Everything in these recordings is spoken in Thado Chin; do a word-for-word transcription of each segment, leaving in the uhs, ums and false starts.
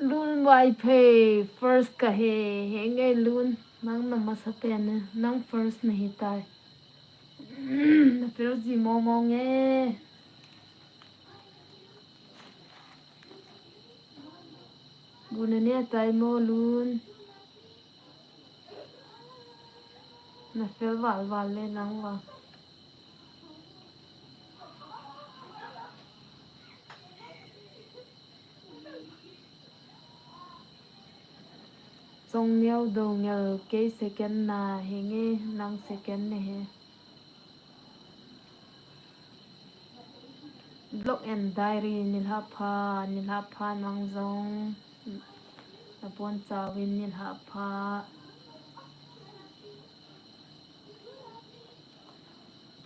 Lun Vaiphei, first kahi, henge Lun, nang na masapen e, nang first nahitai. Na first ji momo nge. Bu nane tai mo Lun. Na fel val val le nang va. Chong Neo Dongel, kei second nahi nge, nang second nahi. Vlog and Diary, nilhah pha, nilhah pha nang jong. Nabonchauvin nilhah pha.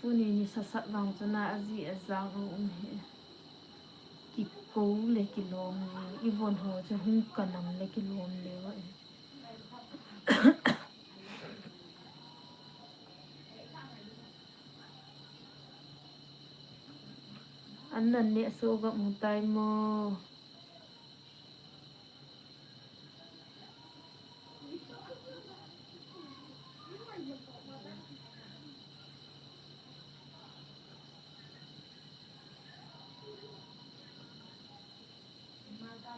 Tuni ni sasat vang chu na aji ajang a um hi. Kikou le kilom le, ivon ho chu hung kanam le kilom le va e. An nan neh soh gam u tai mo?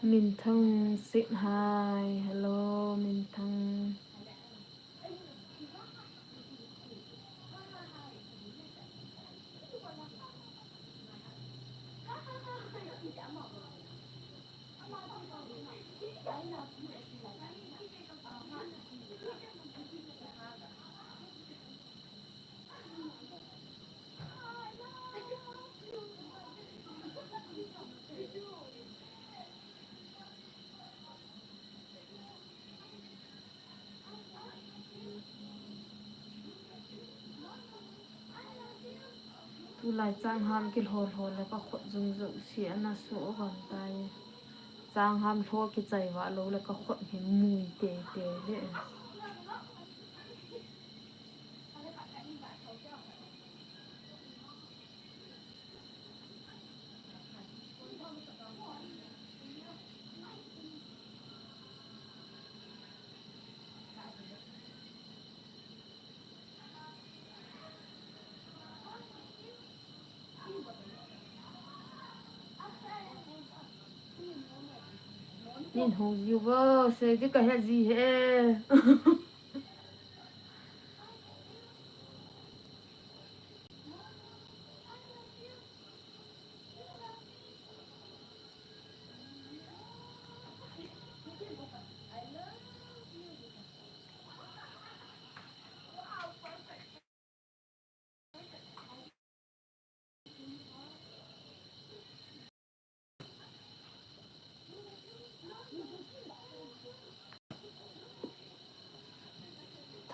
Minthang sit hai. Hello, Minthang. Tulai changham kilho lho le ka khut jung jouse ana so gam tai. Changham lho kichai vah lou le ka khut hi mui tei tei le. Nin hung jiu vo, sei di ka he ji he.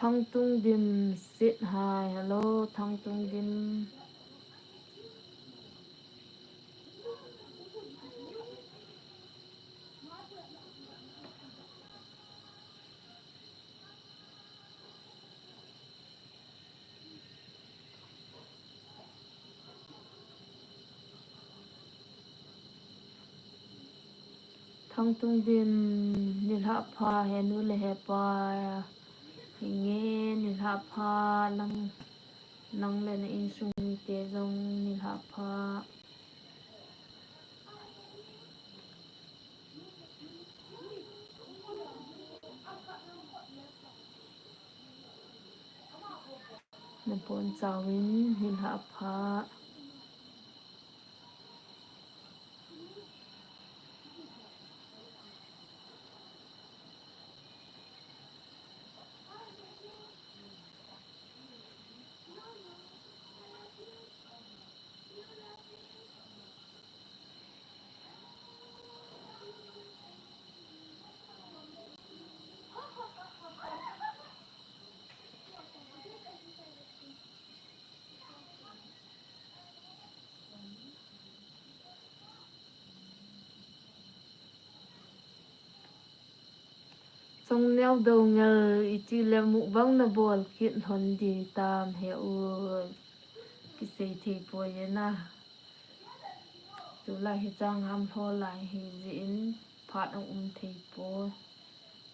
Thangtungdim sit hai. Hello, Thangtungdim. Thangtungdim, nilhah pha, henu le hepa, hinge, nilhah pha, nang, nang le na insung mite jong, nilhah pha. Nabonchauvin nilhah pha. Chongneo Doungel, iti le mukbang na bol kit lhon di tam he u, kisei thei poi e na. Tulai hi chang ham lho lai hi jeh in phat a um thei poi.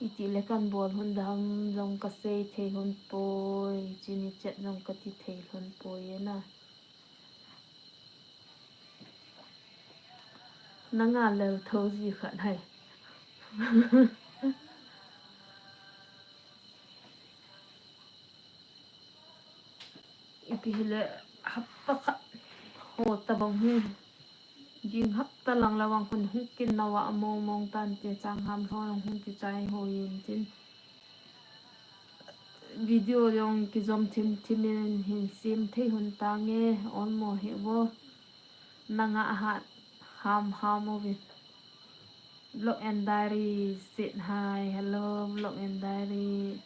Iti le kan bol lhon dam jong ka sei thei lhon poi, chini chet jong ka ti thei lhon poi e na. Nanga lel tho ji khat hai. Ipi hile hapta khat ho tabang hi. Ging hapta lang la vang khun hung kin nawa mong mong tan te chang ham lho jong hung kichai ho yin tin. Video jong kijom thim thim in hin sim thei hun tange, olmo hi vo. Nanga hat ham ham uvin. Vlog and Diary, sit hi, hello, Vlog and Diary.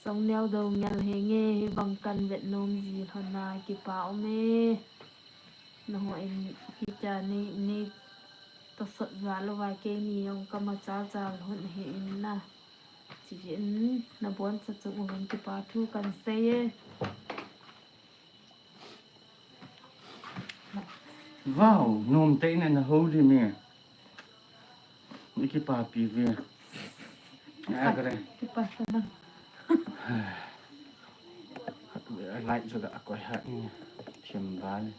Chongneo Doungel henge, hibang kan vet nom ji lhon a kipa um e. Nahon hitia ni, ni tosot ja louva keini jong kama cha cha lhon hi in na. Chijin nabon cha chung uvin kipa thu kan sei e. Wow, nom tei na na ho di me. Ni kipa pi ve. A kare. Kipa sana. Light chu da koi ha ni. Thim ba ni.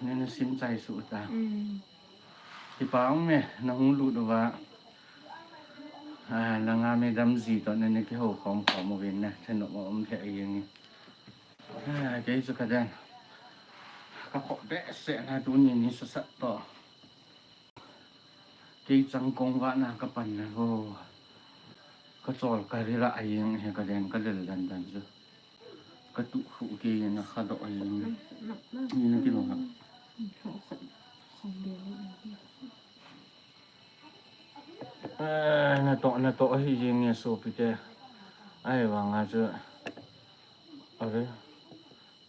Nana sim chai suh ta. Mm. Kipa um e, nahung lut uva. Ah, nanga me dam ji toh nana kihou khom khom uvin na, thenop um lheh jeng e. Ah, kei chu ka den. Ka khoh behseh na tuni ni sasat toh. Kei changkong vahna ka pan na vo. Ka chol ka rila a jeng he ka den ka lel dan dan chu. Ka tuh khuh kei na kha doh a jeng. Ni na kilo ha. Eh, na toh, na toh ahi jeng e sopite. Ahivanga chu. Are.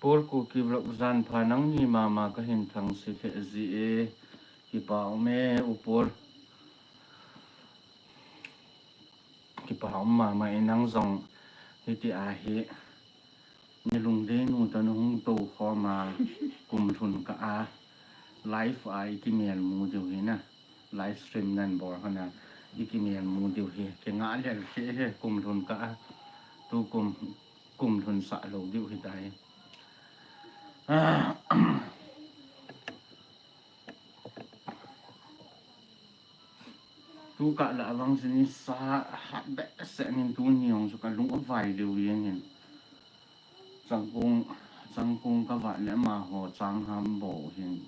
Paul Kuki Vlog jan pha nangni mama kahin thangse lheh ji e. Kipa um e, u Paul. Kipa um mama e nang jong hiti ahi. Ni lungdei nu toh nahung tou khom a kum lhun kah a. Live a i kimel mu diu hi na. Live stream nan bol hon a i kimel mu diu hi. Kei nga lel kei hi kum lhun kah a. Tu kum kum lhun sah lou diu hi tai. Ah, tu kah la vang sini sa hat behseh nin tuni jong chu ka lung avai leu jeng in. Changkong, changkong ka vah le amaho chang ham bou hin.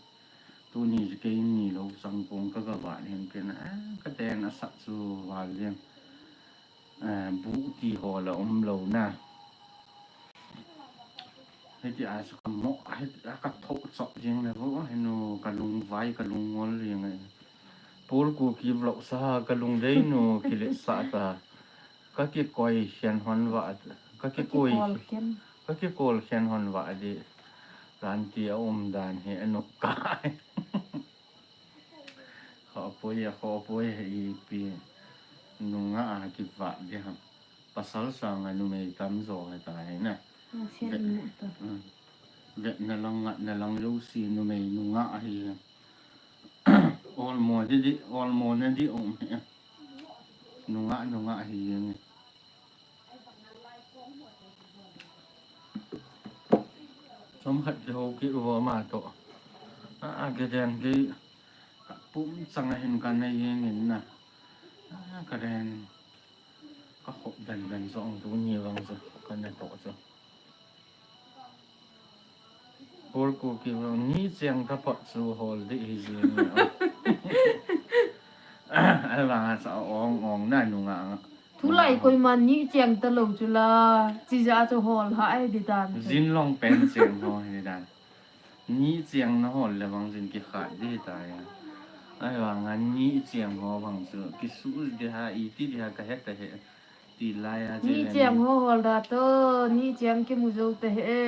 Tuni chu keini lou changkong ka, ka vah hin kei na, eh, ka den asat chu val jeng. Eh, bu ti ho la um lou na. Hiti a chu ka mo, hiti a ka tho chok jeng le vo, henu ka lung vai, ka lung ngol jeng e. Paul Kuki Vlog sa ka lungdei nu kilet sah ta. Ka kikoi khen hon va, ka kikoi, ka kikol khen hon va di. Ran ti a um dan hi a nuk ka. Khopoi a, khopoi a ipi nungah a kivah di ham. Pasal sanga numei tamjo hita hi na. Vetna lang, ngatna lang jouse numei nungah ahi. Olmo di di, olmo na di um hi. Nungah, nungah ahi jeng e. Chomkhat kihou kit uvo ama toh. A, a, ka den kei. Pum chang a hin ka nei jeng in na. A, ka den. Ka khop dan dan jong tuni vang chu. Ka na toh chu. Paul Kuki Vlog ni cheng ka phot chu hol di hi jeng e. Ahivanga cha ong ong na nungah. Tulai koima ni cheng ta lou chu la. Chija chu hol ha ai di dan chu. Jin long pen cheng ho hi dan. Ni cheng na hol le vang jin kikhat di tai. Ahivanga ni cheng ho vang chu. Kisu di ha, iti di ha ka het ta he. Ti lai a ni cheng ho hol da to, ni cheng kimu jou te he.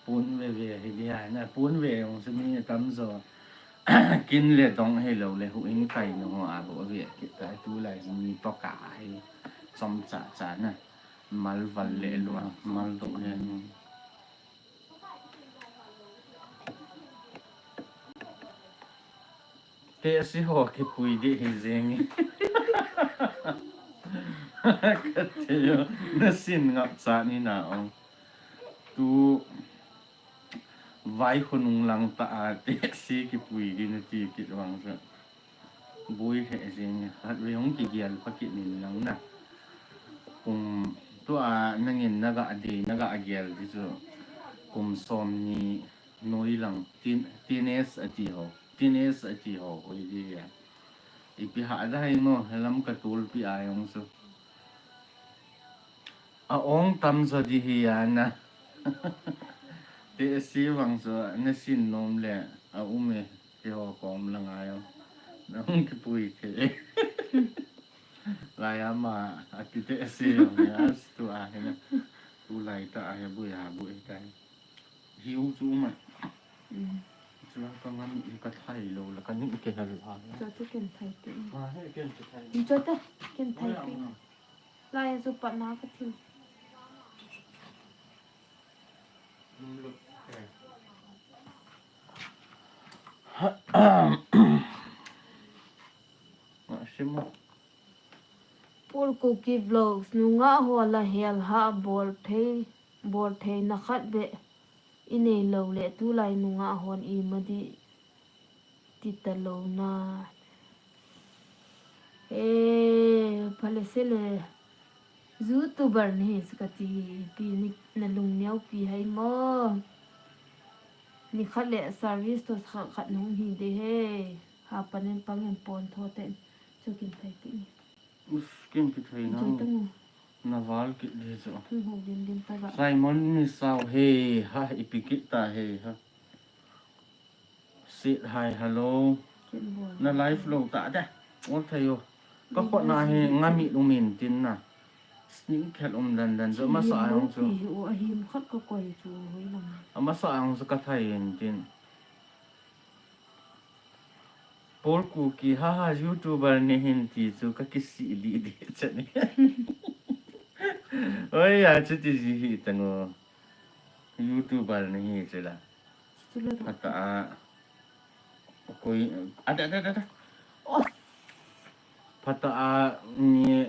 Pun ve ve hi dia na, pun ve jong chu mi tamjo. Kin le dong hi lo le hu in kai no a ho ve ki ta tu lai ni to ka hi. Som cha cha na. Mal val le lo a, mal dong he. Te si ho ki pui di hi zeng. Ka te yo, na sin ngap cha ni na ong. Tu vai khonung lang ta a te si ki pui di na ti ki wang sa. Bui he zing, hat ve hung ki gial pa ki nin lang na. Kum tu a nangin na ga de, na ga gial di chu. Kum som ni noi lang, tin, teenage a ti ho, teenage a ti ho, oi di ya. Ipi ha da hai mo, lam ka tul pi a yong su. A ong tam zo di hi ya na. Te si wang zo, na sin nom le, a um e, ti ho kom la ngai o. Na hung ki pui ke. Lai ama, a ki te si wang ya, tu a he na. Tu lai ta a he bui ha bui ta. Hiu chu ma. Chu la ka ngam i ka thai lo la ka ni ke hal ha. Cho te ken thai te. Ma he ken chu thai. Cho te ken thai te. Lai zu pa na ka thil. Simo. Paul Kuki Vlogs, nunga ho la hel ha bol thei, bol thei na khat be i nei lo le tulai nunga hon i ma di ti ta lo na. Eh, phale se le, YouTuber ni hi sika ti hi, pi ni na lung neo pi hai mo. Ni khat le service to khat khat nung hi de he. Ha panen pangen pon tho ten. Chu kin thai ti ni. Us, kin ki thai na. Chu ta ngu. Na val ki de chu. Thu ho din din ta ga. Simon mi sao he, ha, ipi ki ta he, ha. Sit hai, hello. Kin bol. Na live lo ta de. Ol thai yo. Ka khot na hi ngami lu min tin na. Sning khel um dan dan chu masa ang chu. Hi u a him khat ka koi chu hoi lam. A masa ang chu ka thai in tin. Paul Kuki, ha ha, YouTuber ni hin ti chu ka kisi li di chani. Oi, a chu ti ji hi tango. YouTuber ni hi chu la. Chu la. Phata a. Koi, a da, da, da, da. Oh. Phata a ni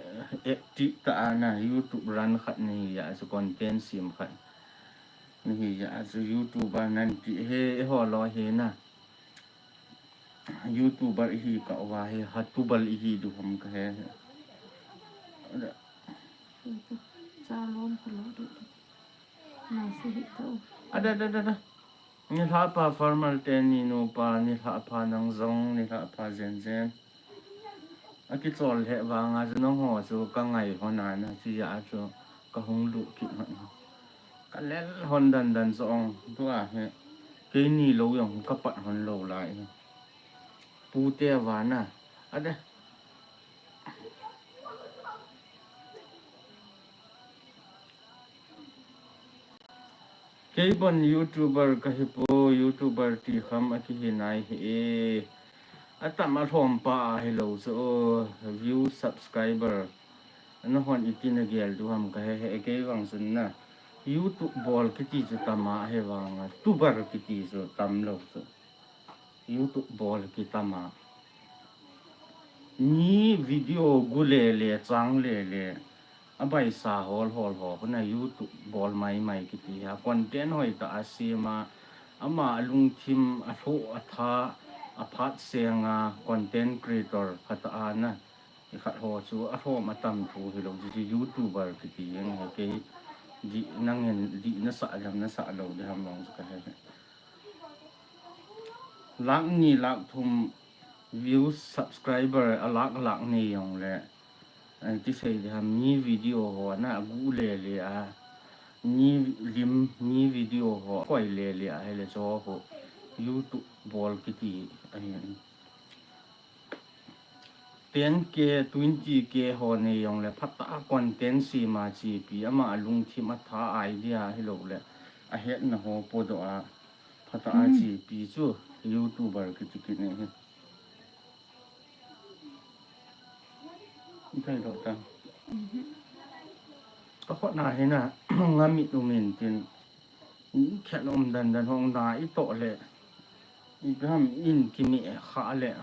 active ta a na YouTube run khat ni hi ya, chu content sim khat. Ni hi ya, chu YouTuber nan ti he, he ho lo he na. YouTuber ihi ka wa he, hatuber ihi du ham ka he. Cha lom ka lo du. Na si hi to. A da, da, da, da. Ni lha pa farmer te ni nu pa, ni lha pa nang zong, ni lha pa zen zen. A kichol he vanga chu nang ho chu ka ngai hon a na, chi ya chu ka hung lu kit hon. Ka lel hon dan dan chu ong, tu a he. Kei ni lo yong ka pat hon lo lai he. Pu te va na. A de. Kei bon YouTuber ka hi po, YouTuber ti kham a kihi nai hi e. A tam a lhom pa a hi lo chu, view, subscriber. Na hon iti na gel du ham ka he he kei vang sun na. YouTube bol kiti chu tam a he vang a, tuber kiti chu tam lo chu. YouTube bol kitam a. Ni video gu le le, chang le le. A baisa hol hol ho, kona YouTube bol mai mai kiti ha. Content hoi ta a sim a. Ama a lungthim, a lho, a tha, a phat seng a, content creator phata a na. I khat ho chu a lhom a tam thu hi lo chu, chu YouTuber kiti ang he kei di nangin di na sa jam na sa lo di ham long chu ka he. Lak ni lak thum views, subscriber a lak lak nei yong le. Ai ti sei di ham, ni video ho na a gu le le a. Ni lim, ni video ho koi le le a he le cho ho. YouTube bol kiti a hi. Ten K, twenty K ho nei yong le, phata a content sim a chi pi, ama a lungthim a tha idea hi lo le, a hetna ho po do a, phata a chi pi chu, YouTuber kiti kit ne hi. Ithei doh ta. Ka khut na hi na, nga mit um in tin. Khet um dan dan hong na i toh le. I ham in kimi kha le.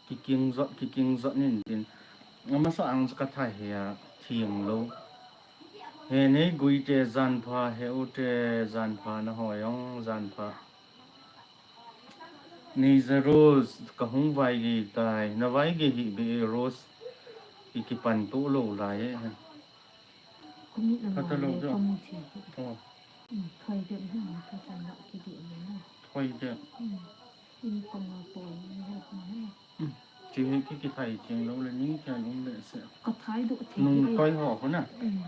Kiking jot, kiking jot nin tin. Amasa ang ka thai he a thing lo. He nei gui te jan pha, he u te jan pha, na hoi ong jan pha. Nei ja Rose, ka hung vai gei tai, na vai gei hi be Rose. Ki kipan tu lo lai e. Kami na Kata lo lo jo. Kami thi. Oh. Hmm, thoi de, hmm, thoi chan la ki de le na. Thoi de. Hmm. In tong a poi ni ha ko na. Hmm. Chi hi ki ki thai ching lo le ni kya lum le se. Ka thai do the. Nung ki. Thoi ho ko na. Hmm.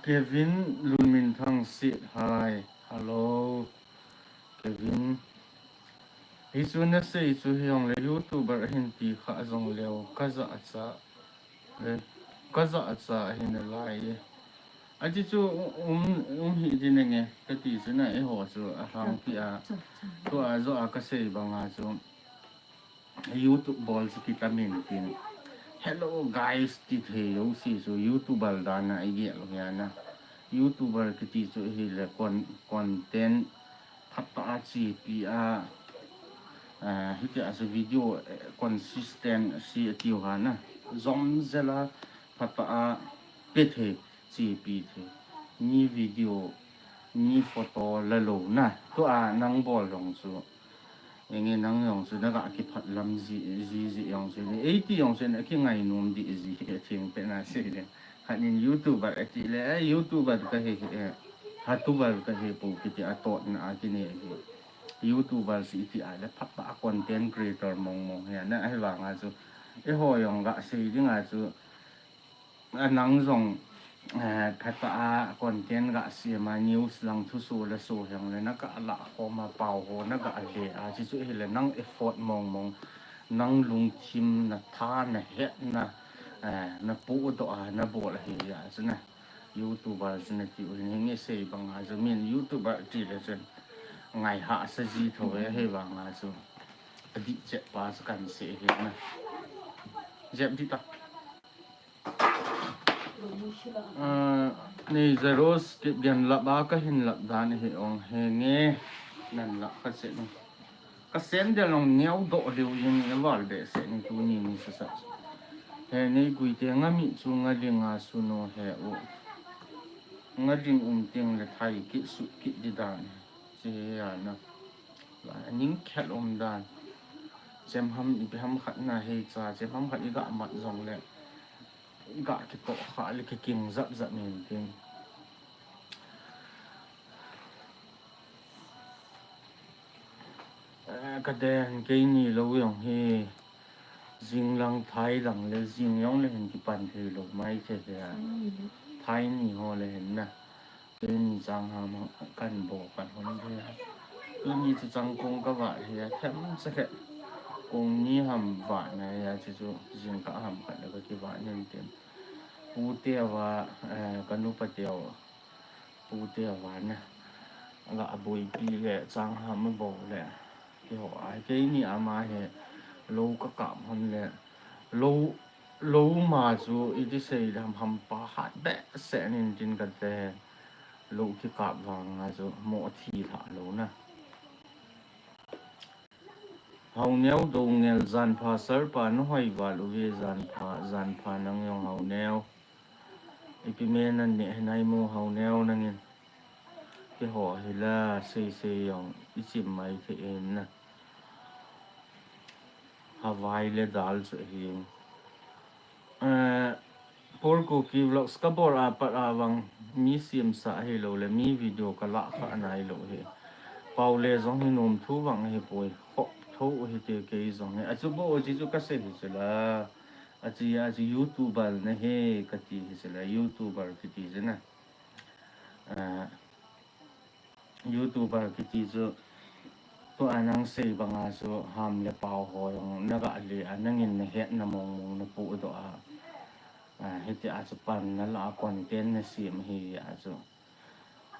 Kevin Lunminthang sit, hi. Hello. Kevin. Hi chu na sei chu hi jong le YouTuber ahin ti kha jong leo ka ja a cha. Eh, ka ja a cha ahi nalai e. Achi chu um, um hi di nenge, ka ti chu na eiho chu a hang pi a. Chu, chu. Tu a jo a ka sei banga chu. YouTube bol chu kitamin tin. Hello guys, ti thei lo si chu YouTuber dan a i gel u hi a na. YouTuber kiti chu hi le con-, content phatah a chepi a, ah, hiti a chu video, eh, consistent si a tiu ha na. Jom jela phatah a pe thei, chepi thei. Ni video, ni photo la lo na. Tu a nang bol jong chu. Enge nang jong chu na ga kiphat lam ji, ji, ji jong chu. Ni eighty jong chu na ki ngai nom di ji, eh, thing pe na se le. Khat nin YouTuber ati le, eh, YouTuber ka hi, eh, hatuber ka hi po kiti a tot na a kine hi. YouTuber si iti a le phat a content creator mong mong hi a na ahi vanga chu. Eiho jong ga sei dinga chu a nang jong, eh, phat a content ga sem a news lang thuso le so hiang le na ka la khom a pau ho na ga le a chi chu hi le nang effort mong mong nang lungthim na tha na het na, eh, na pu do a na bol a hi a chu na. YouTuber chu na ti u hin nge sei banga chu min YouTuber ti le chun ngai ha sa ji tho e he banga chu. A di chet pa chu kan se he na. Jep di ta. Ah, nei ja Rose kip gen lap a ka hin lap dan hi ong he nge nan lap ka se ni. Ka sandal ong neo doh liu jing e val be se ni tuni ni sa sa. He nei gui te nga mi chu nga ling a su no he u. Nga ling um ting le thai kit su kit di dan. Chi he a na. La ning khel um dan. Chem ham i pe ham khat na he cha, chem ham khat i ga mat jong le. I ga ki to kha le ki king zap zap min ting. Eh, ka den keini lo jong hi jing lang thai lang le jing jong le hin kipan thei lo mai the he a. Thai ni ho le hin na. Keini chang ham kan bo kan hon the a. Tuni chu chang kong ka va he a them sa khe. Kong ni ham va na he a chu chu jing ka ham kan le ka ki va nin tin. Pu te va, eh, ka nu pa te va. Pu te a vana. Aga a boipi le, chang ham a bo le. Keiho a, keini ama he, lo ka kap hon le. Lo, lo ma chu, iti sei le ham ham pa hat behseh nin tin ka te. Lo kikap vang a chu, mo thi lha lo na. Haoneo Doungel, janpha sir pa, na hoi val uve, janpha, janpha nang jong Haoneo. Ipi me nan neh hinai mo Haoneo nangin. Keiho hi la sei sei jong i chim mai thei in na. Havai le dal chu hi. Eh, Paul Kuki Vlogs ka bol a pat a vang mi siamsa hi lo le mi video ka lah kha nai lo hi. Pau le jong hi nom thu vang hi poi. Khop tho hi te kei jong hi. A chu bo chi chu ka sei hi chu la. A chi a chu YouTuber na he ka ti hi chu la. YouTuber kiti chu na. Ah, YouTuber kiti chu, tua nang sei banga chu ham le pau ho jong na ga le a, nangin na hetna mong mong na pudoh a. A, hiti a chu pan na la a content na sem hi a chu.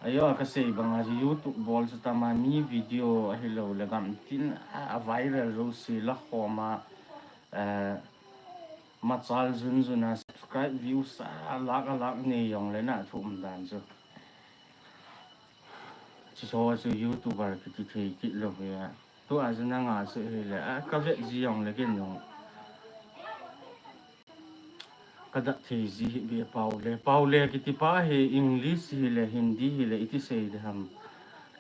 Ayo, a kasei banga YouTube bol chu tama mi video ahilou le gamtin a, a viral jouse la khoma, eh, machal jun jun a subscribe views a lakh a lakh nei jong le na thu um dan chu. Chuche chu YouTuber kiti thei kit lou hi a. Tua chu nanga chu hile, a, ka vet ji jong le ken jong. Ka dah thei ji hi be pau le. Pau le kiti pa hi English hile, Hindi hile, iti sei ding ham.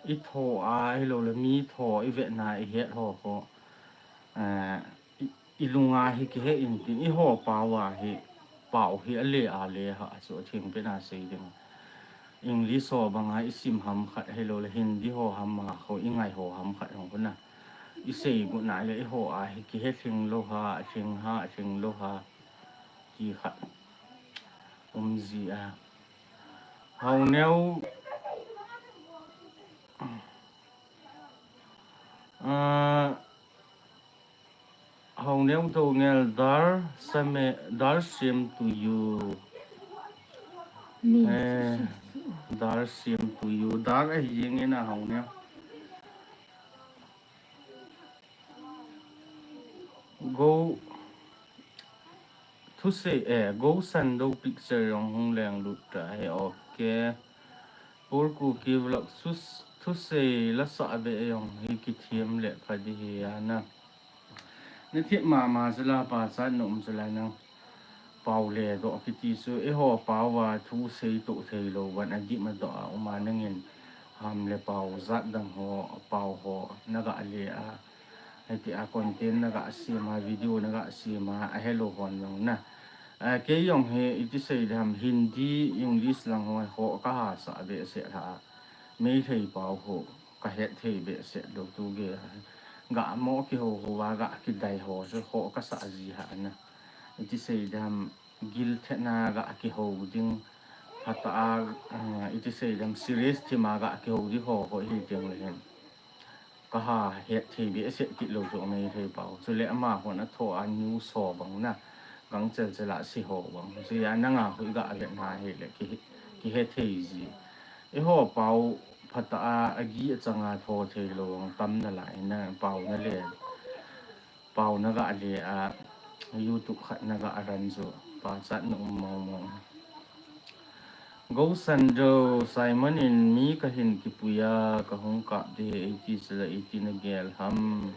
I tho a, hilou le mi tho, i vetna, i het ho ho. Eh, i, i lunga hi kihe in tin, i ho pau a hi, pau hi a le a le ha, chu a theng pen a sei ding. English ho banga i sim ham khat hilou le Hindi ho ham a ho i ngai ho ham khat hong kona. I sei gu na le i ho a hi kihe thing lou ha, thing ha, thing lou ha. Ti khat. Um ji a. Hau neo. Ah, Hau neo to ngel dar same, dar same to you. Ni. Eh, dar same to you. Dar ahi jeng e na hau neo. Go. Thusei, eh, Go Sando picture jong hung leng lut ta he, okay. Purkuki vlog sus, thusei la sa be jong hi kithiam le kha di hi a na. Na thip mama chu la pachat na um chu la nang. Pau le doh kiti chu, eiho pau a thu sei to thei lou van a dim a doh a um a nangin ham le pau jat dang ho, pau ho, na ga le a. Hiti a content na ga sem a, video na ga sem a, a helou hon jong na. A, kei jong hi, iti sei ding ham, Hindi, English lang ho, ho ka ha sa be se ha. Meitei pau ho, ka het thei be se lou tu ge. Ga mo ki ho ho a, ga ki dai ho, so ho ka sa ji ha na. Iti sei ding ham, gil thena ga ki ho ding. Hata a, a, iti sei ding ham, serious thima ga ki ho di ho, ho hi tiang le hin. Ka ha het thei be se kit lou chu Meitei pau. Chule ama hon a tho a news ho bang na. Gang chel chel a si ho bang. Chu ya nanga hui ga vet na hi le ki, ki het thei ji. Eiho pau phata a, a gi a changa tho thei lou ang tam na lai na pau na le. Pau na ga le a YouTube khat na ga ran chu. Pachat na um mong mong. Go Sando, Simon in mi ka hin kipui a, ka hung kap di he eighty sila eighty na gel ham.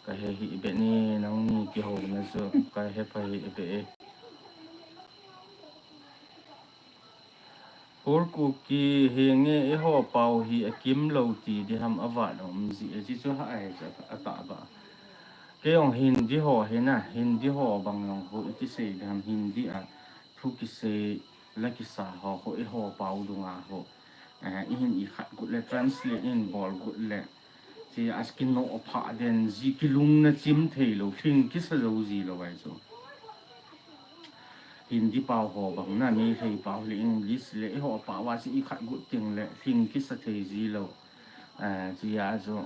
Ka he hi be ni nang ni ki ho na chu, ka he pha hi be e. Purkuki hi nge eiho pau hi a kim lou ti di ham a vat um ji e chi chu ha ai cha a ta ba. Kei jong Hindi ho hi na, Hindi ho bang jong ho iti sei di ham Hindi a. Thu kisei la kisa ho, ho eiho pau dunga ho. Eh, i hin i khat gut le translate in bol gut le. Chi a skin no pha den ji kilung na chim thei lou, hing kisa jou ji lou ai chu. Hindi pau ho bang na, Meitei pau le English le eiho pau a si i khat gut ting le hing kisa thei ji lou. Eh, chi a chu.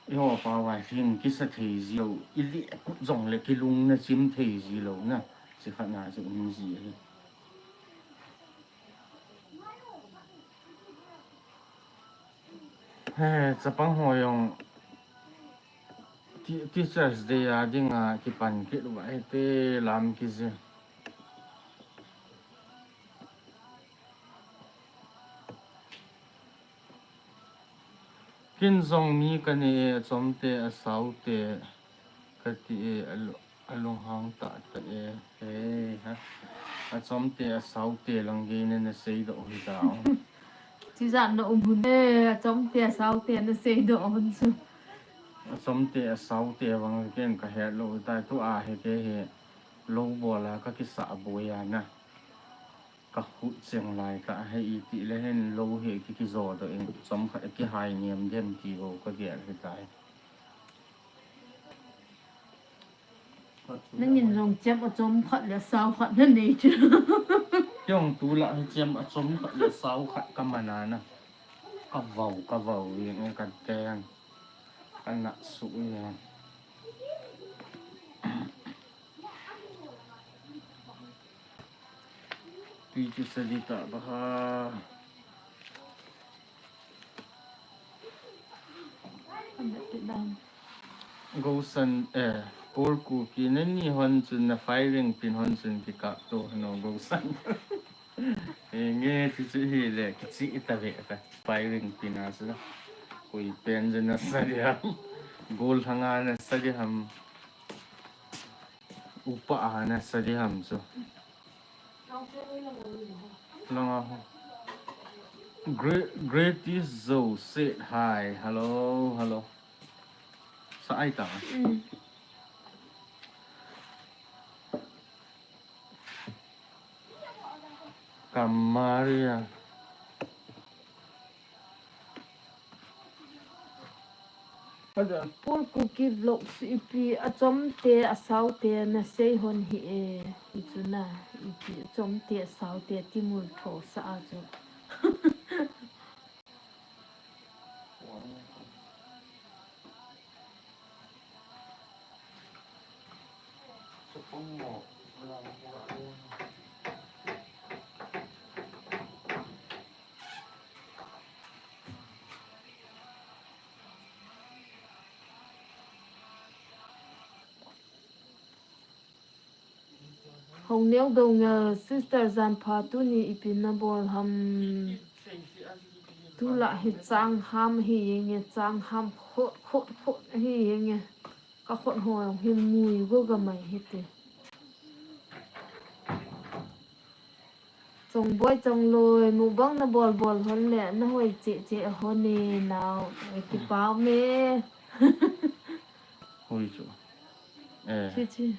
Eiho pau a hing kisa thei ji lou, i le kut jong le kilung na chim thei ji lou na, chi khat na chu um ji hi. He, chapang ho jong Ti-, Teachers Day a dinga kipan kit uva hite lam kiji. Kin jong mi ka nei e, a chomte, a saute, ka ti e, a lu-, a lunghang tah tah e, he, ha. A chomte, a saute lang gei na na seidoh hi ta o. Tijat na um hun e, a chomte, a saute na seidoh hun chu. A chomte, a saute vang ken ka het lou tai, tua hi kei hi lou bol a ka kisah boi a na. Ka khut cheng lai tah hi iti le hin lou hi ki kijo doh in chomkhat kihai niam dem ti ho ka gel hi tai. Nangin jong chem a chomkhat le sao khat na nei chu. Kei jong tulai hi chem a chomkhat le sao khat ka man a na. Ka vau, ka vau, eng e ka teng. Ka na su e. Pi chu sadi ta ba ha. Gousan, eh, Paul Kuki, nani hon chun na firing pin hon chun kikap to, no, Gousan. Eh, nge chu chu hi le, kichi ita ve ta. Firing pin a chu. Koi pen chu na sadi ham. Gol hanga na sadi ham. Upa a na sadi ham chu. Langa ho. Great, Greatest Zo said hi. Hello, hello. Sa ai ta. Mm. Kamaria. Paul Kuki Vlogs, ipi achomte asaute nasei hon hih e, hichu na, ipi achomte asaute timul tho sa a chu. Hongneo Doungel, Sister Janpha tuni ipi nabol ham? Tulai hi chang ham hi jeng e, chang ham khot khot khot hi jeng e. Ka khot ho jong hi mui go ga mai hite. Chongboi Chongloi, mukbang nabol bol hon le, nahoi cheh cheh hon e nao, eh, kipa um e. Hoi chu. Eh. Chi chi.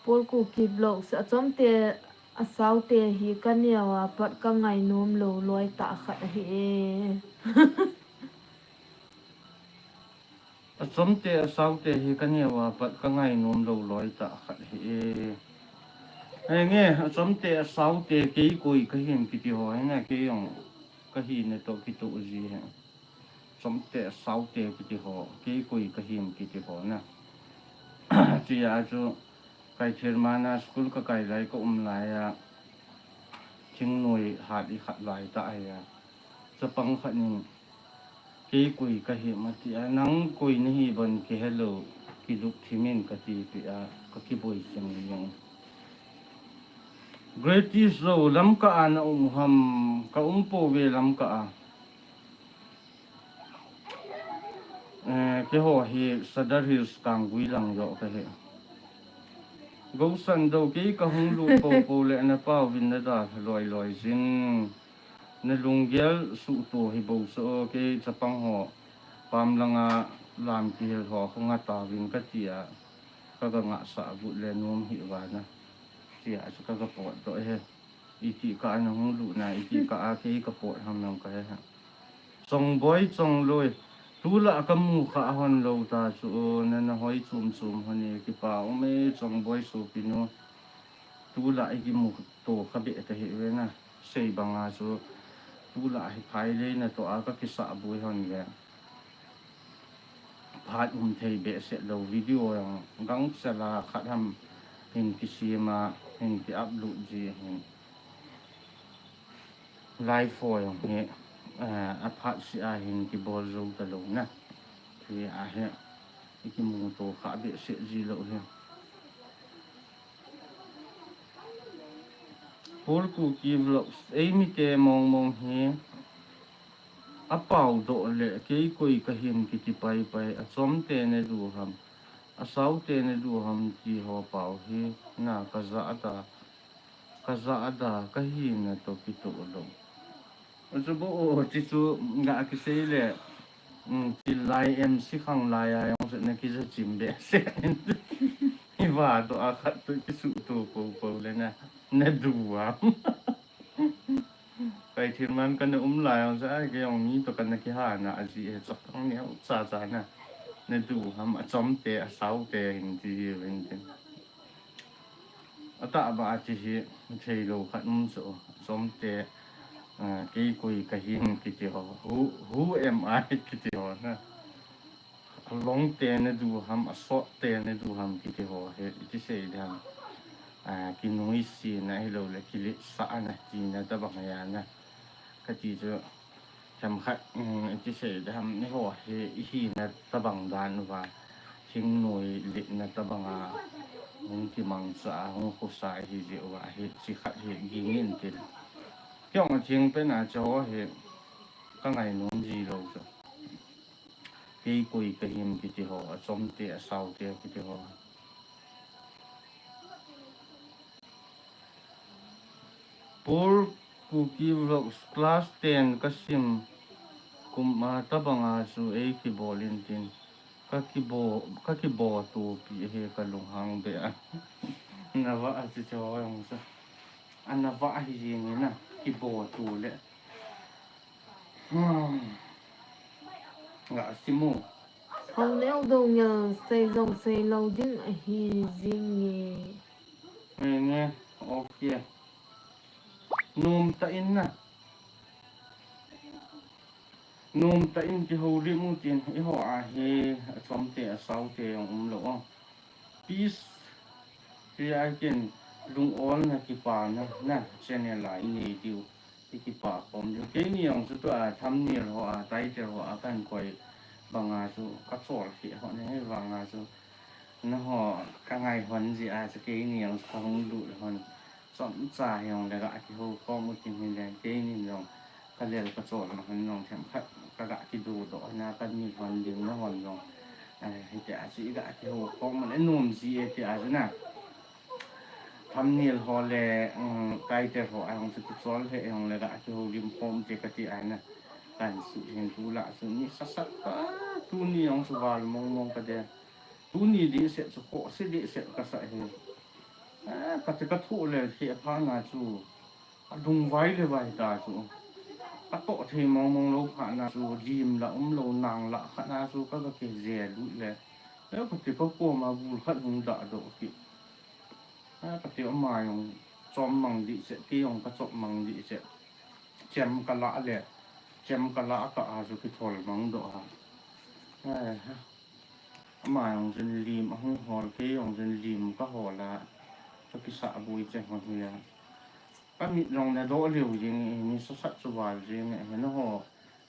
Paul Kuki Vlogs, achomte asaute hi kaneo a pat kangainom lou loi tah khat ahi e. Achomte asaute hi kaneo a pat kangainom lou loi tah khat ahi e. Henge, achomte asaute kei koi kahin kiti ho, henge, kei jong kahina toh kitoh ji he. Chomte asaute kiti ho, kei koi kahin kiti ho na. Chia chu, Kaithel mana school kakai lai ka um lai a, thingnoi hat i khat lai tah ahi a. Chapang khat nin, kei koi kahi em ati a, nang koi nahi bon kihe lou, kidup thim in kati peh a, kakiboi jeng jeng. Greatest Zo, Lamka a na um ham, ka um pouve Lamka a. Eh, keiho hi Sadar Hills Kanggui lang joh kahi. Gousan Dou, kei kahung lut poupou le na paovin na dalha loi loi jin. Na lunggel suhto hi bou so, kei chapang ho pam langa lam kihil ho khunga taovin kati a, kaga ngahsah got le nom hih uva na. Chia chu kaga potdoh e. Iti kah a nahung lut na, iti kah a kei kapot ham nang kahe. Chongboi Chongloi. Tulai kamu kha hon lou ta chu, na, nahoi chom chom hon e, kipa um e, Chongboi sopinu. Tulai ikimuto kha beh tahih uve na. Sei banga chu, tulai hi phai lei natoh a kakisah boi hon le. Phat um thei behseh lou video jong gangchel a khat ham hin kisem a, hin ki upload ji hin. Live ho jong hi, eh, aphat seh a hin kibol jou talou na. Hia hi, ikimuto kha behseh ji lou hi. Paul Kuki Vlogs, eimite mong mong hi, apaodoh le, kei koi kahin kiti pai pai, achomte nalu ham, asaote nalu ham ti ho pao hi, na kajah da, kajah da, kahina toh kitoh lou. Achu bo o, chi chu, nga kisei le, um, chi lai em si khang lai a, jong se na kija chim behseh. Iva toh a khat toh kisuhto poupou le na, nadu a. Kaithel man kana um lai jong se, ai, kei jong mi toh kana kihana, aji he chapang neocha cha na. Nadu ham, achomte, asaote, hin ti hi, hin ti. Atahbeh a chi hi, theilou khat um so, achomte, Kei koi kahim kiti ho, who am I kiti ho na. Along te na du ham, asot te na du ham kiti ho hi iti sei diham, kinoise na hilou le kiletsah na tina tabang ahi na. Kati chu themkhat iti sei diham, eiho hi ihina tabang dan uva thingnoi letna tabang a hung kimangcha a hung khosa ihi jeh uva hiche khat hi ging intin. Keiho atheng pen a chu ho hi kangainom ji lou chu. Kei koi kahim kiti ho, achomte asaote kiti ho. Paul Kuki Vlogs, class ten kasim kum a tabang a chu eikibol intin, kakibo, kakibo topi ahi kalunghang beh a. Nava a chu chu jong chu. Anava ahi jeng in a, kibo to le. Ga sim u. Hou neo dongel sei jong sei lou ding ahi jing e. Nge nge, okay. Nomtah in na. Nomtah in kihoulim utin, eiho a hi achomte asaote jong umlou a. Peace. Tia ken lung-olna kipana na channel a inei diu. Ikipa khom diu. Keini jong chu tua thumbnail ho a, title ho a kahin koi banga chu kachol kheh hon ahi vanga chu. Nangho kangai hon jeh a chu keini jong chu kahung lut hon. Chomcha hijongle ga kihou khom utin hile keini jong kalel kacholna hon jong themkhat kaga kidodoh hon a, kamit hon ding nahon jong. Hitia chu iga kihou khom le nom ji e tia chu na. Thumbnail ho le title ho a jong chu kichol lheh jongle ga kihoulim khom te kati ahi na. Kahin sut hin tulai chu ni sasat a, tuni jong chu val mongmong kade. Tuni dehset chu khohse dehset kasah hi. Kati kathoh lel lheh phat na chu adung vai le vai ta chu. Katoh thei mongmong lou phat na chu lim la umlou nang la khat na chu kaga kije lut le. Kati kakoma gul khat hung dahdoh kit. Kati ama jong chom mang dehset, kei jong kachom mang dehset. Chem kalah le, chem kalah kah a chu kithol mang doh a. Ama jong chun lim ahung hol, kei jong chun lim kahol a, kakisahboi cheng hon hi a. Kamit jong nadoh lheh jeng e, ni sasat chu val jeng e, nangho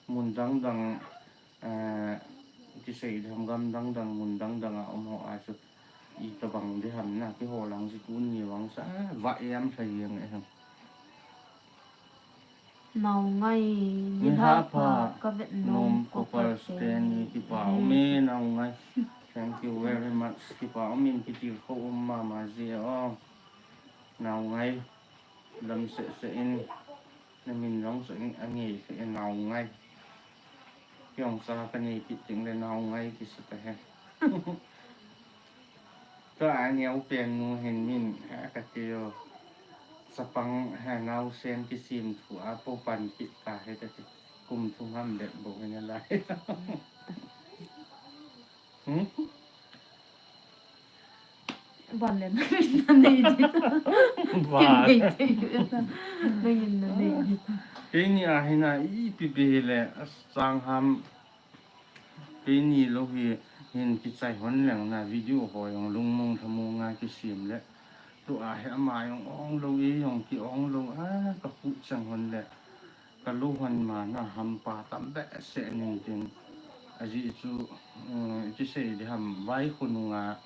mun dang dang, kisei diham gam dang dang, mun dang dang a um ho a chu itobang diham na kihol lang chu tuni vang sa, va em lha jeng e. Naongai, nilhah pha, kavet nom Copper Stanley, kipa um e Naongai. Thank you very much, kipa um in kitilkhou um mama ji o. Naongai, dam sehseh in, namin jong chu angei lheh e Naongai. Kei jong cha kanei kit tengle Naongai kisa tahen. Tua aneopen nu hin min, kati o. Chapang, naosen kisem thu a popan kit tahe kati. Kum thum ham bep bou hin alai. Ban le nangin nanei di. Ban. Nangin nanei di. Keini a hina ipi beh le achang ham. Keini lou hi hin kichai hon leng na video ho jong lungmong lhamong a kisem le. Tua hi ama jong ong lou, ei jong ki-ong lou a, kakhuh chang hon le. Kalou hon ma na hampa tam behseh nin tin. Ajeh chu, kisei diham vai khonung a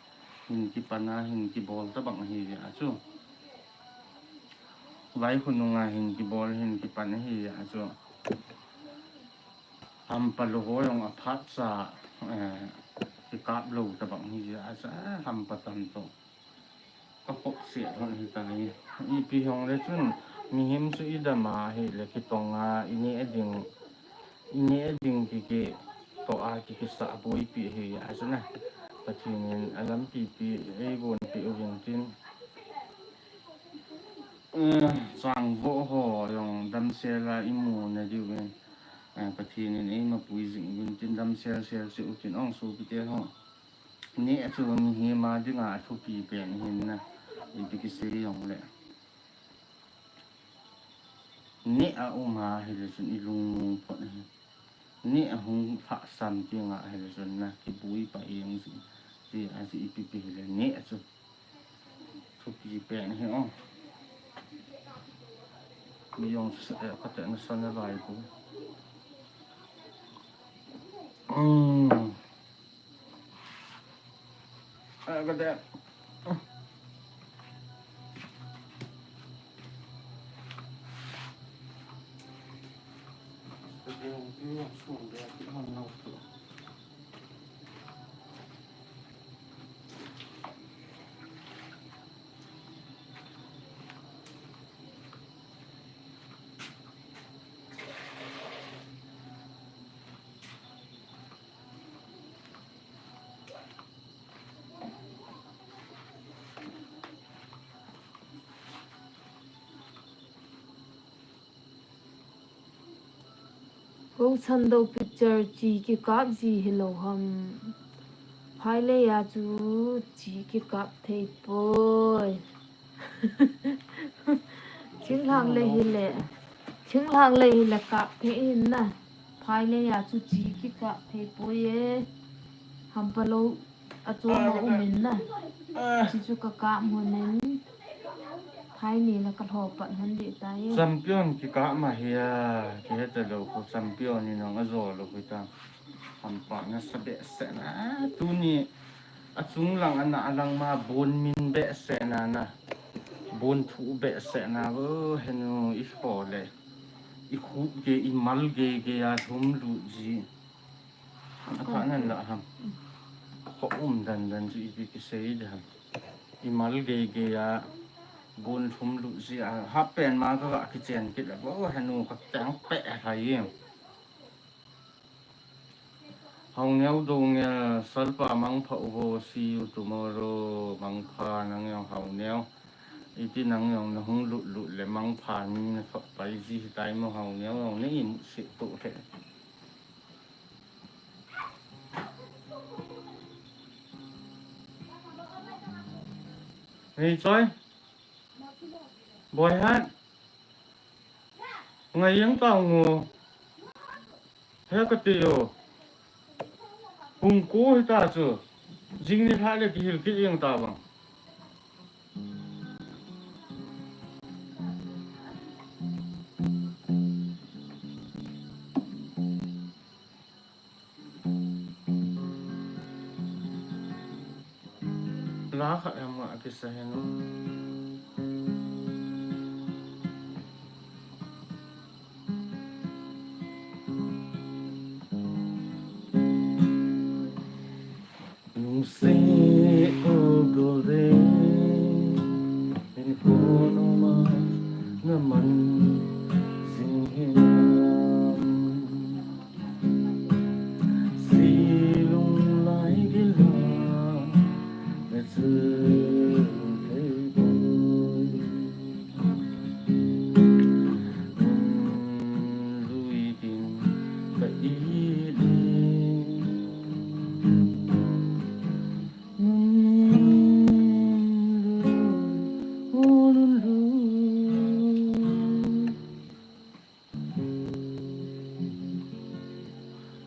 hin kipan a hin kibol tabang ahi a chu. Vai khonung a hin kibol hin kipan ahi a chu. Hampa lou ho jong aphatcha, kikap lou tabang hi a chu, hampa tam toh. Kakhopset hon hitai. Ipi hong le chun, mihem chu idam a hile kitong a, ineh ding, ineh ding kiki toh a kikisahboipi ahi a chu na. Pathen in alampi pi eigonpeh uvin tin. Changvoh ho jong damsel a imu nadiuvin, Pathen in eimapui jing uvin tin damsel sel cheh utin ong sopite ho. Neh chu mihem a dinga athupi pen ahin na, ipi kisei jongle. Neh a um a hile chun i lungmong phot ahi. Neh a hung lhahsam teng a hile chun na kibui pah jeng ji, ji a ji ipi pi hile neh a chu thupi pen ahi o. Mi jong chu sa, eh, ka te na sa na lai ko. Um. Ah, ka te. Gosando picture chi kikap ji hilou ham. Phailei a chu chi kikap thei poi. Thinglhang lei hile, thinglhang lei hile kap thei in na. Phailei a chu chi kikap thei poi e. Hampa lou a chu ma um in na. Chi chu ka kap mun in. Phailei la ka lho pat mun di ta e. Champion kikap ma hi a, kihe ta lou ko champion ni nang a jo lou ko ta. Hampa na sa behseh na, tuni a chung lang a na lang ma bun min behseh na na. Bun thu behseh na vo henu i kho le. I khup ge, i mal ge ge a thum lu ji. A kha nan la ham. Kho um dan dan ji ipi kisei de ham. I mal ge ge a bun thum lu ji a. Hap pen ma ka ga kichen kit la vo henu ka teng pe ha yem. Haoneo Doungel, Salpa mangpha uvo, see you tomorrow, mangpha nang jong Haoneo. Iti nang jong na hung lut lut le mangpha ni na thot pai ji hitai mo Haoneo jong na imu se to he. Hei choi. Boy han. Ngai jeng tau ngo. He ka ti o. Pung ko hita chu. Jing ni lha le kihil kit jeng ta bang. La khat ham nga kisa hen. Nung se o gol de, in kono ma na man sing hin. Silung lai gila na chu thei boi. Lui tin ka i li.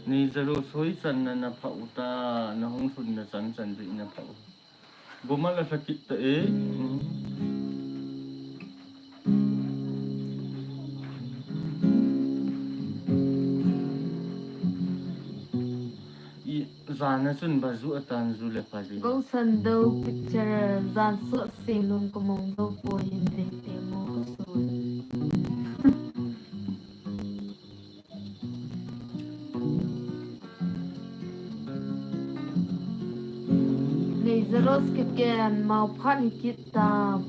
Nei Zalo soi chan na na pha u ta, na hung lhun na chan chan jeh na pha u. Buma la lha kit ta e. I, jan a chun ba ju atan ju le pha di. Gosando picture jan suh se lung ka mong do poi in le te mo ka su. Nei Zaros ke ken mau phat hi kit tam.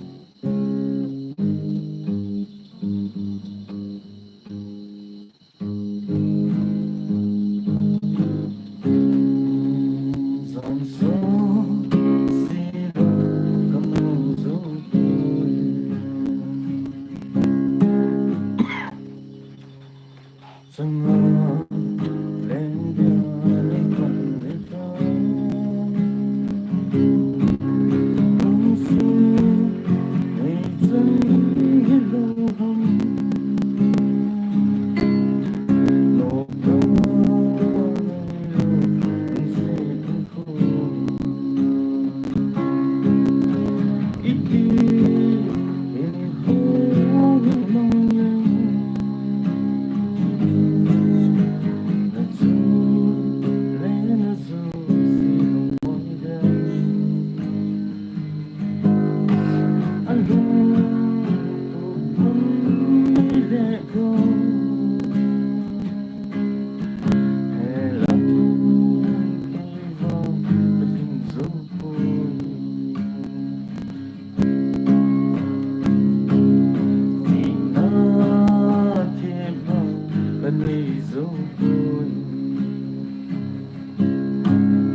Nei zo poi.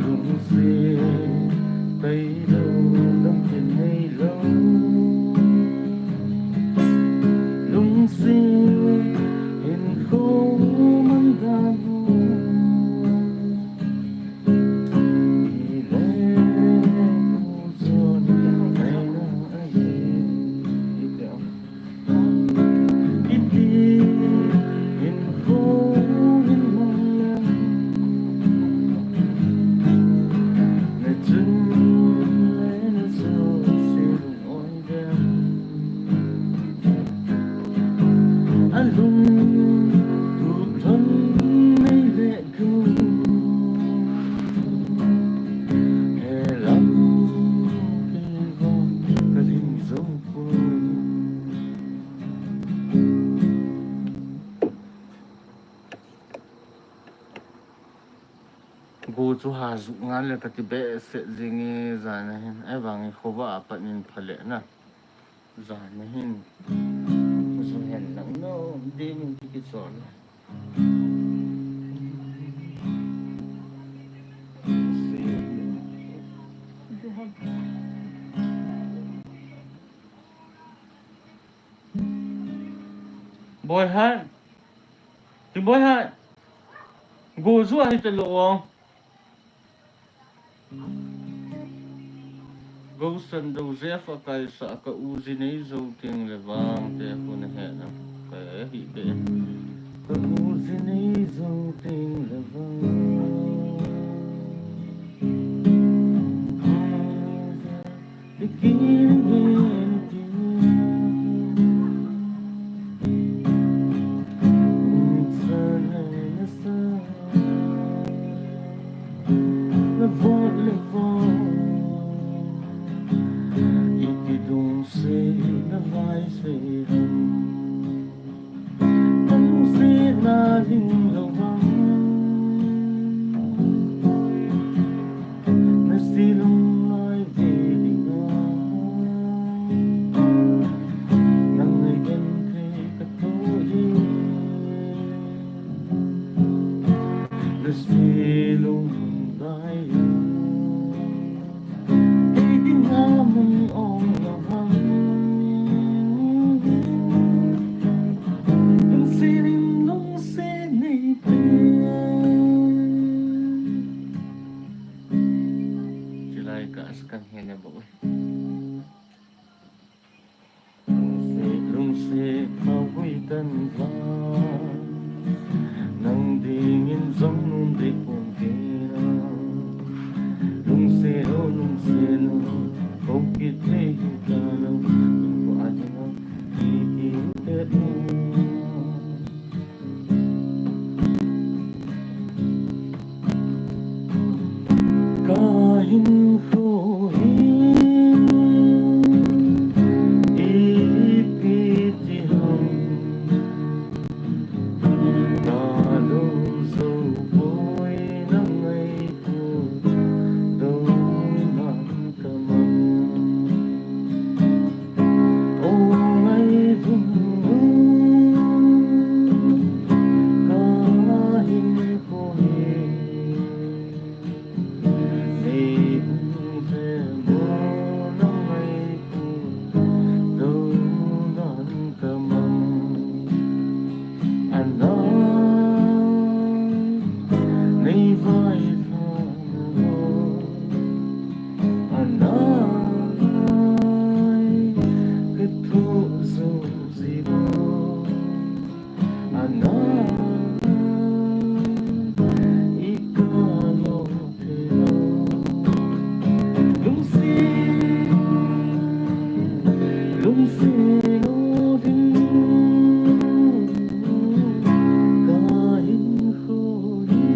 Lungset tailou, lampi neilou. Lungset hinkho mandan ho. Ile kujon aina ahi. Iti hinkho hin mang lem. Na chun le na so sin oi dem. Alung tup lhon nei le gu. Helam kei vang ka lim zo poi. Go chu ha zu ngal le kati behseh jing e, jan a hin. Ahivang in khovah a pat in pha le na. Jan a hin. Zu hen lang nom ding in ki kichol. Boihan. Ti Boihan. Go zu ahi talou o. Go san do Jeff a kaisa ka u ji nei zo teng le vang te khu na he na. Ka hi be. Ka u ji nei zo teng le vang. Lungsetna ling lou vang, na si lunglai ve ding a, nang nei genthei ka toh hi. Na si lunglai a, kei dinga mun ong lou vang. Lungset in lungset nei pen. Chilai ka as kan he na bo. Lungset, lungset, khao gui kan vang. Nang dingin jong nom deh pon kei a. Lungset o, lungset o, kong kit thei hi ta lou. Lungset a ding a, ki ki te u. Ka hinkho hi ipi ti ham, na lung zo poi, na ngaito lou nan ka mang. O ngai vun u, ka hinkho hi nei hung them o, na ngaito lou nan ka mang. Ana nei vai tha o, ana ka thoh zo ji o. Ana i ka lo thei lou. Lungset, lungset lou ding. Ka hinkho hi.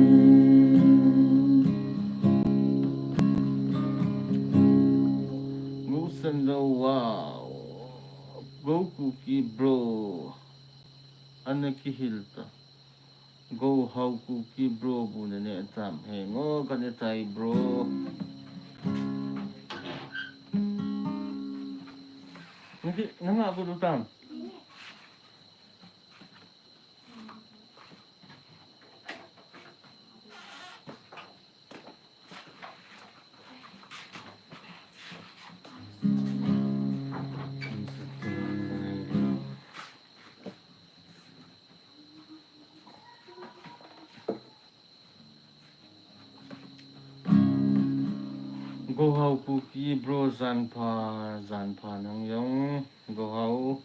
Lungset lou, wow. Go Kuki bro. Ana kihil ta. Go Hau Kuki bro bu na ne tam. He ngo ka ne tai bro. Naki nanga ko do tam. Gohau Kuki bro, janpha, janpha nang jong. Gohau.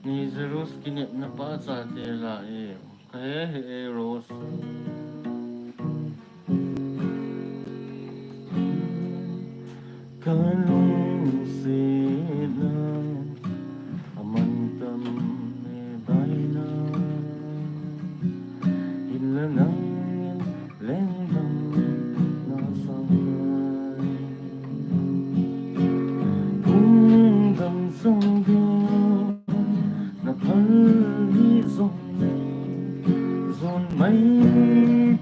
Ni Jerus kinepna pa chate la e. Kahe hih e Rose. Kalungsetna amantam e baina. Hinla nangin lengdam nasang kai. Lungdam sangin naphal hi jongle, jon mai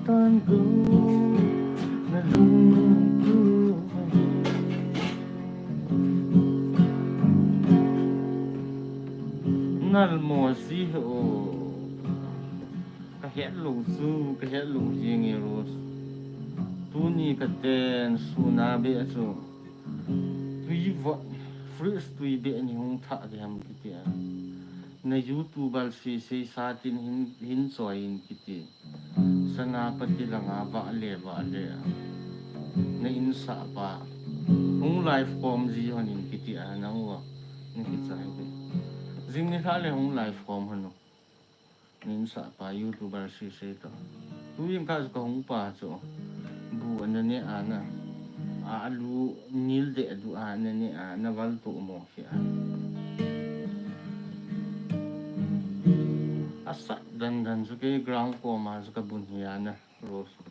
tan go, nalungtup ahi. Nalmo ji he o. Kahet lou chu, kahet lou jing e Rose. Tuni katen suna beh chu. Tui vot, fridge tui beh ni hung thah ding ham kiti a. Na YouTuber sese sa tin hin, hin choi in kiti. Senapati langa vahle, vahle a. Na insahpa. Hung live khom ji hon in kiti a, nang uva. Na kichai beh. Jing nilhah le hung live khom hon o. Na insahpa YouTuber sese toh. Tuin ka, kahung pa chu. Bu ana ne ana. A, alu nil deh du ana ne ana val tu mo hi a. Asat dandan chu kei ground koma chu kabun hi ana. Rose.